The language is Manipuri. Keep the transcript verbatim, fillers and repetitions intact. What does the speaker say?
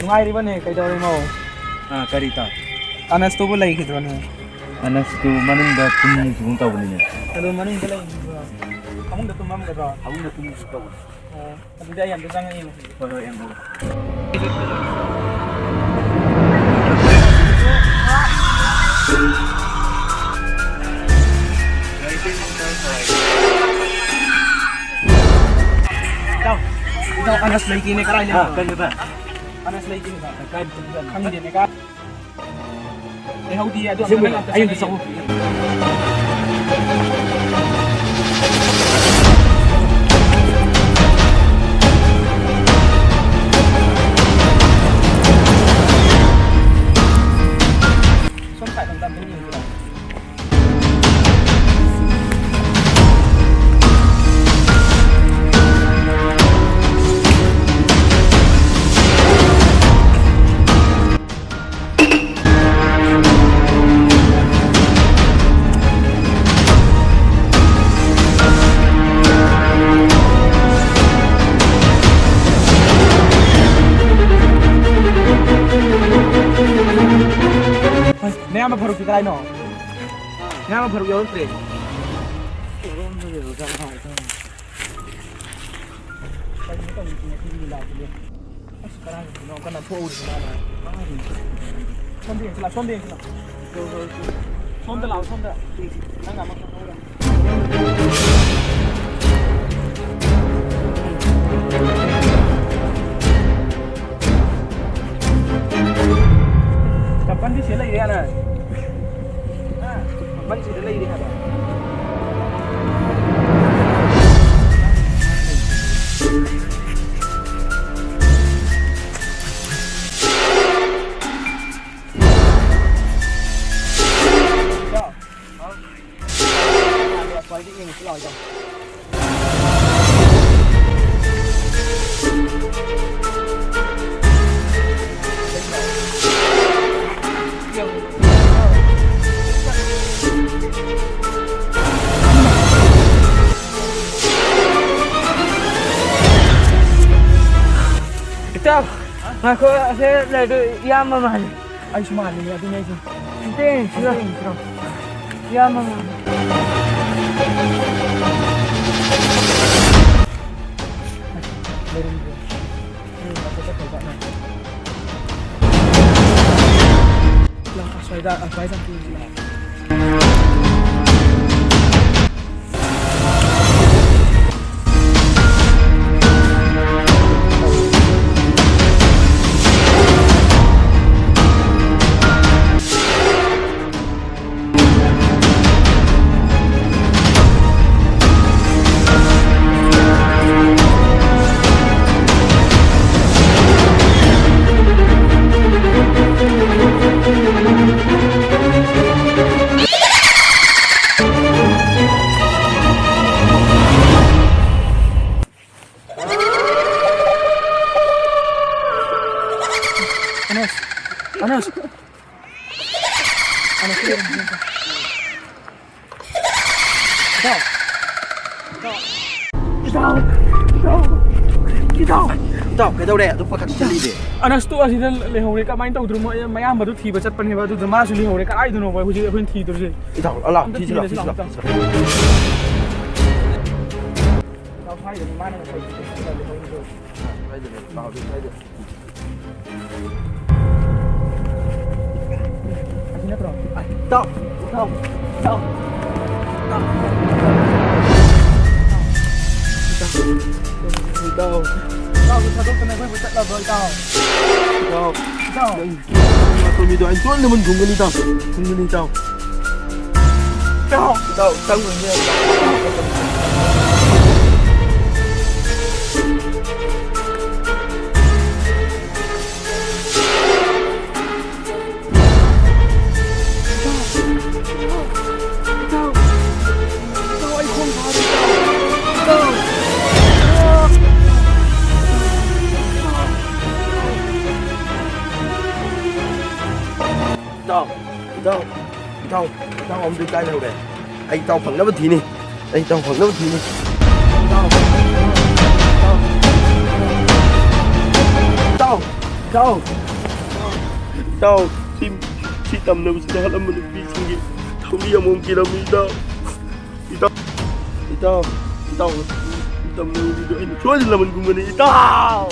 ꯉꯥꯏꯔꯤꯕꯅꯦ, ꯀꯩꯗꯧꯔꯤꯅꯣ? ꯑꯥ, ꯀꯔꯤ ꯇꯥ? ꯑꯅꯁꯇꯨꯕꯨ ꯂꯩꯈꯤꯗ꯭ꯔꯣꯅꯦ? ꯑꯅꯁꯇꯨ ꯃꯅꯨꯡꯗ ꯇꯨꯝꯈꯤꯕꯒꯨꯝ ꯇꯧꯕꯅꯤꯅꯦ꯫ ꯑꯗꯨ ꯃꯅꯨꯡꯗ ꯂꯩꯈꯤꯕ꯭ꯔꯣ? ꯐꯃꯨꯡꯗ ꯇꯨꯝꯃꯝꯒꯗ꯭ꯔꯣ? ꯐꯃꯨꯡꯗ ꯇꯨꯝꯈꯤꯕꯒꯨꯝ ꯇꯧꯕꯅꯤ꯫ ꯑꯣ, ꯑꯗꯨꯗꯤ ꯑꯩ ꯑꯝꯇ ꯆꯪꯉ ꯌꯦꯡꯉꯨꯈꯤꯒꯦ꯫ ꯍꯣꯏ, ꯍꯣꯏ, ꯌꯦꯡꯉꯣ꯫ ꯏꯇꯥꯎ, ꯏꯇꯥꯎ, ꯑꯅꯁ ꯂꯩꯇꯦꯅꯦ, ꯀꯔꯥꯏ ꯂꯩ? ꯍꯥ, ꯀꯩꯅꯣꯗ? ꯑꯅꯁ ꯂꯩꯇꯦꯅꯦ꯫ ꯀꯥꯏ ꯆꯠꯈ꯭ꯔꯖꯥꯠꯅꯣ? ꯈꯪꯗꯦꯅꯦ, ꯀꯥꯏ? ꯂꯩꯍꯧꯗꯤꯌꯦ, ꯑꯗꯣ ꯑꯁꯦꯡꯕꯩꯔꯣ? ꯅꯪ ꯑꯝꯇ ꯑꯩ ꯑꯝꯇ ꯆꯪꯉ ꯆꯪꯉꯨ꯫ ꯁꯣꯝ side ꯂꯣꯝꯗ ꯑꯝꯇꯪ ꯌꯦꯡꯁꯤꯔꯣ? ꯅꯌꯥꯝꯕ ꯐꯔꯨꯛꯇꯤ ꯀꯗꯥꯏꯅꯣ? ꯅꯌꯥꯝꯕ ꯐꯔꯨꯛ ꯌꯥꯎꯔꯛꯇ꯭ꯔꯦ꯫ ꯀꯩꯅꯣ ꯇꯧꯔꯤꯁꯤꯅ ꯁꯤꯒꯤ ꯂꯤꯂꯥꯁꯤꯗꯤ꯫ ꯑꯁ, ꯀꯗꯥꯏꯗꯅꯣ ꯀꯟꯅ ꯊꯣꯛꯎꯔꯤꯁꯤ ꯃꯥꯅ? ꯁꯣꯝꯗ ꯌꯦꯡꯁꯤꯜꯂꯛ, ꯁꯣꯝꯗ ꯌꯦꯡꯁꯤꯜꯂꯛ꯫ ꯁꯣꯝꯗ ꯂꯥꯛꯑꯣ, ꯁꯣꯝꯗ꯫ ꯅꯪ ꯑꯃ ꯈꯪꯍꯧꯔꯣ꯫ ꯆꯄꯜꯗꯤ ꯁꯤꯗ ꯂꯩꯔꯦ ꯍꯥꯟꯅ꯫ ꯍꯥ? ꯆꯄꯜ ꯁꯤꯗ ꯂꯩꯔꯦ ꯍꯥꯏꯕ꯫ ꯏꯇꯥꯎ, ꯍꯥꯎ꯫ ꯑꯁ꯭ꯋꯥꯏꯗ ꯌꯦꯡꯉꯨꯁꯤ ꯂꯥꯛꯑꯣ, ꯏꯇꯥꯎ꯫ ꯏꯇꯥꯎ, ꯑꯩꯈꯣꯏ ꯑꯁꯦ ꯂꯩꯗꯣ ꯏꯌꯥꯝꯕ ꯃꯥꯜꯂꯤ꯫ ꯑꯩꯁꯨ ꯃꯥꯜꯂꯤꯅꯦ, ꯑꯗꯨꯅꯦ ꯑꯩꯁꯨ꯫ ꯑꯝꯇ ꯌꯦꯡꯁꯤꯔꯣ? ꯑꯝꯇ ꯌꯦꯡꯁꯤꯔꯣ? ꯏꯌꯥꯝꯕ ꯃꯥꯜꯂꯤ꯫ ꯂꯩꯔꯝꯗ꯭ꯔꯦ꯫ ꯑꯩ ꯉꯥꯛꯇ ꯆꯠꯈ꯭ꯔ ꯖꯥꯠꯅꯦ꯫ ꯂꯥꯛ, ꯑꯁ꯭ꯋꯥꯏꯗ, ꯑꯁ꯭ꯋꯥꯏꯗ ꯑꯝꯇ ꯌꯦꯡꯁꯤ ꯂꯥꯛꯑꯣ꯫ ꯑꯅꯁ! ꯑꯅꯁ! ꯑꯅꯁ! ꯏꯇꯥꯎ! ꯏꯇꯥꯎ! ꯏꯇꯥꯎ! ꯏꯇꯥꯎ! ꯏꯇꯥꯎ, ꯀꯩꯗꯧꯔꯦ? ꯑꯗꯨ ꯄꯥꯈꯠ ꯆꯠꯂꯤꯗꯤ꯫ ꯑꯅꯁꯇꯨ ꯑꯁꯤꯗ ꯂꯩꯍꯧꯔꯦ꯫ ꯀꯃꯥꯏꯅ ꯇꯧꯗ꯭ꯔꯣ? ꯃꯣꯏ ꯃꯌꯥꯝꯕꯗꯨ ꯊꯤꯕ ꯆꯠꯄꯅꯦꯕ, ꯑꯗꯨꯗ ꯃꯥꯁꯨ ꯂꯩꯍꯧꯔꯦ꯫ ꯀꯗꯥꯏꯗꯅꯣꯕ ꯍꯧꯖꯤꯛ ꯑꯩꯈꯣꯏꯅ ꯊꯤꯗꯣꯏꯁꯦ? ꯏꯇꯥꯎ, ꯑꯂꯥ, ꯑꯝꯇ ꯊꯤꯁꯤ ꯂꯥꯎ, ꯊꯤꯁꯤ ꯂꯥꯎ, ꯊꯤꯁꯤ ꯂꯥꯎ꯫ ꯏꯇꯥꯎ, ꯁ꯭ꯋꯥꯏꯗꯅꯤ ꯃꯥꯅ ꯉꯁꯥꯏ ꯂꯩꯍꯧꯔꯤꯗꯣ꯫ ꯁ꯭ꯋꯥꯏꯗꯅꯦ, ꯏꯇꯥꯎ, ꯑꯗꯨ ꯁ꯭ꯋꯥꯏꯗ꯫ ꯑꯁꯤ ꯅꯠꯇ꯭ꯔꯣ? ꯏꯇꯥꯎ! ꯏꯇꯥꯎ! ꯏꯇꯥꯎ! ꯏꯇꯥꯎ! ꯏꯇꯥꯎ! ꯏꯇꯥꯎ! ꯏꯇꯥꯎ! ꯏꯇꯥꯎ! ꯏꯇꯥꯎ! ꯏꯇꯥꯎ! ꯏꯇꯥꯎ! ꯅꯪ ꯂꯥꯛꯄ ꯃꯤꯗꯣ ꯑꯩ ꯁꯣꯏꯗꯅ ꯃꯨꯟ ꯊꯨꯝꯒꯅꯤ, ꯏꯇꯥꯎ꯫ ꯊꯨꯝꯒꯅꯤ, ꯏꯇꯥꯎ꯫ ꯏꯇꯥꯎ! ꯏꯇꯥꯎ! ꯆꯪꯒ꯭ꯔꯅꯤ, ꯏꯇꯥꯎ꯫ ꯏꯇꯥꯎ! ꯏꯇꯥꯎ! ꯏꯇꯥꯎ! ꯏꯇꯥꯎ! ꯑꯩ ꯈꯣꯡ ꯊꯥꯔꯦ, ꯏꯇꯥꯎ! ꯏꯇꯥꯎ! ꯏꯇꯥꯎ! ꯏꯇꯥꯎ! ꯏꯇꯥꯎ! ꯏꯇꯥꯎ ꯑꯝꯗꯤ ꯀꯥꯏ ꯂꯩꯍꯧꯔꯦ? ꯑꯩ ꯏꯇꯥꯎ ꯐꯪꯅꯕ ꯊꯤꯅꯤ꯫ ꯑꯩ ꯏꯇꯥꯎ ꯐꯪꯅꯕ ꯊꯤꯅꯤ꯫ ꯏꯇꯥꯎ! ꯏꯇꯥꯎ! ꯏꯇꯥꯎ! ꯏꯇꯥꯎ! ꯏꯇꯥꯎ! ꯁꯤ, ꯁꯤ ꯇꯝꯅꯕꯁꯤꯗ ꯍꯥꯠꯂꯝꯕ ꯅꯨꯄꯤꯁꯤꯡꯒꯤ ꯊꯧꯔꯤ ꯑꯃꯃꯝ ꯀꯤꯔꯝꯃꯤ, ꯏꯇꯥꯎ! ꯏꯇꯥꯎ! ꯏꯇꯥꯎ! ꯏꯇꯥꯎ! ꯇꯝꯅꯕ ꯅꯨꯄꯤꯗꯣ ꯑꯩꯅ ꯁꯣꯏꯗꯅ ꯂꯃꯟ ꯈꯨꯝꯒꯅꯤ, ꯏꯇꯥꯎ!